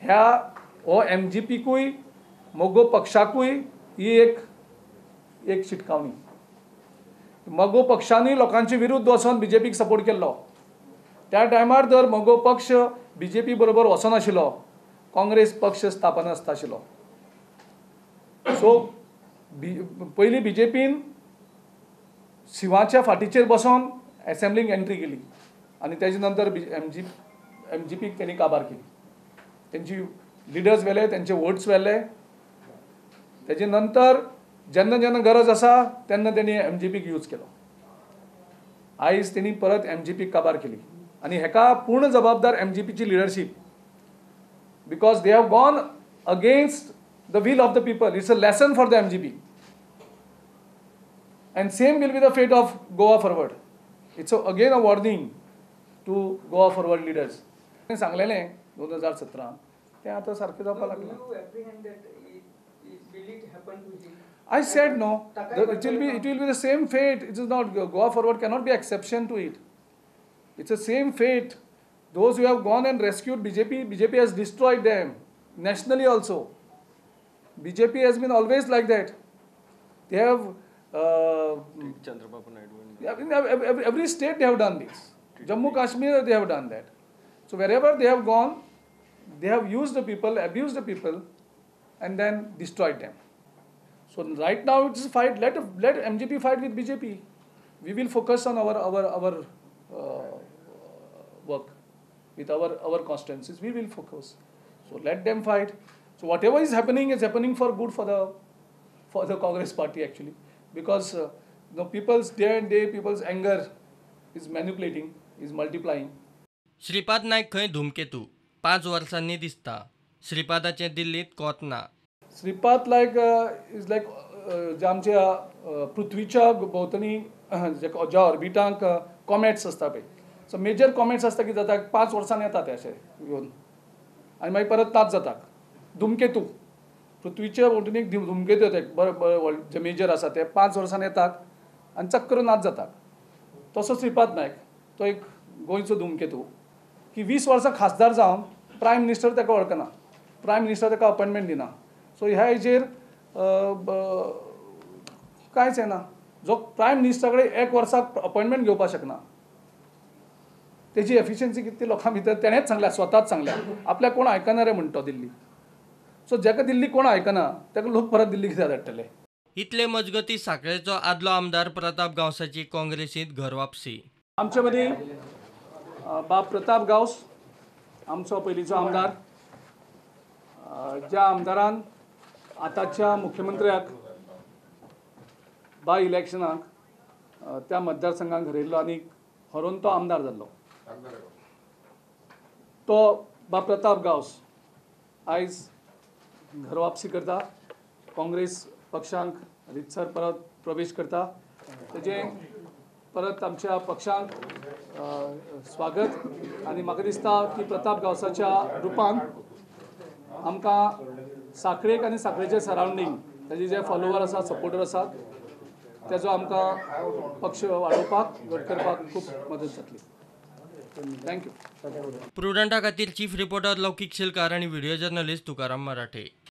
ह्या हो एमजीपीकूय मगो पक्षाकूय ही एक एक शिटकावणी. मगो पक्षानूय लोकांचे विरुद्ध वचोन बीजेपीक सपोर्ट केल्लो. त्या टायमार जर मगो पक्ष बीजेपी बरोबर वचनाशिल्लो काँग्रेस पक्ष स्थापन आसता आशिल्लो. सो पयलीं बीजेपीन शिवाच्या फाटीचेर बसोन एसेंब्लीक एंट्री केली आनी तेजे नंतर एमजीपीक तेणी काबार केली. तेंची लिडर्स व्हेले, तेंचे वोट्स व्हेले. तेजे नंतर जेन्ना जेन्ना गरज आसा तेन्ना तेणी एमजीपीक यूज केलो. आयज तेणी परत एमजीपीक काबार केली आनी हेका पूर्ण जबाबदार एमजीपीची leadership, because they have gone against the will of the people. It's a lesson for the MGP and same will be the fate of Goa Forward. It's again a warning to Goa Forward leaders. सांगलेलें 2017 तें आतां सारकें जावपाक लागलें. I said no. It will be the same fate. It is not, Goa Forward cannot be exception to it. It's the same fate. Those who have gone and rescued BJP, BJP has destroyed them nationally also. BJP has been always like that. They have Chandrababu Naidu. In every state they have done this. Jammu Kashmir they have done that. So wherever they have gone, they have used the people, abused the people, and then destroyed them. So right now it's a fight. Let MGP fight with BJP. We will focus on our work with our constituencies. We will focus. So let them fight. So whatever is happening for good for the Congress party actually, because the people's day and day people's anger is manipulating, is multiplying. Shripad Naik खंय धुमकेतू 5 वर्सांनी दिसता. श्रीपादाचें दिल्लींत कोत ना. श्रीपाद लायक is like जे आमच्या पृथ्वीच्या भोंवतणी ज्या ऑर्बिटांक कॉमेट्स आसता पळय, सो मेजर कॉमेट्स आसता कितें जाता 5 वर्सांनी येता ते अशे येवन आनी मागीर परत नाच जाता. धुमकेतू पृथ्वीच्या भोंवतणी धुमकेतू येता, बरें बरें जे मेजर आसा ते 5 वर्सांनी येतात आनी चक्क करून नाच जाता. तसो श्रीपाद नायक तो एक गोंयचो धुमकेतू की 20 वर्सां खासदार जावन प्रायम मिनिस्टर ताका वळखना, प्रायम मिनिस्टर ताका अपॉयंटमेंट दिना. सो ह्या हेजेर कांयच येना. जो प्रायम मिनिस्टरा कडेन 1 वर्साक अपॉयंटमेंट घेवपाक शकना तेजी एफिशियन्सी कितली लोकां भितर तेणेच सांगल्या, स्वताच सांगल्या. आपल्याक कोण आयकना रे म्हणटा दिल्ली. सो जेका दिल्ली कोण आयकना ताका लोक परत दिल्ली कित्याक धाडटले. इतले मजगती साखळेचो आदलो आमदार प्रताप गांवसाची काँग्रेसींत घर वापसी. आमचे मदीं बाब प्रताप गांवस आमचो पयलींचो आमदार, ज्या आमदारान आतांच्या मुख्यमंत्र्याक बाय इलेक्शनाक त्या मतदारसंघाक हरयल्लो आनी हरोवन तो आमदार जाल्लो, तो बाब प्रताप गांवस आयज घर वापसी करता, काँग्रेस पक्षांक रितसर परत प्रवेश करता. तेजें परत आमच्या पक्षांक स्वागत. आनी म्हाका दिसता की प्रताप गांवसाच्या रुपान आमकां साखळेक आनी साखळेचे सरावंडींग ताजे जे फॉलोवर आसात, सपोर्टर आसात, तेजो आमकां पक्ष वाडोवपाक, घट करपाक खूब मदत जातली. Thank you. प्रुडंटा खातीर चीफ रिपोर्टर लौकीक शिलकार आनी व्हिडिओ जर्नलिस्ट तुकाराम मराठे.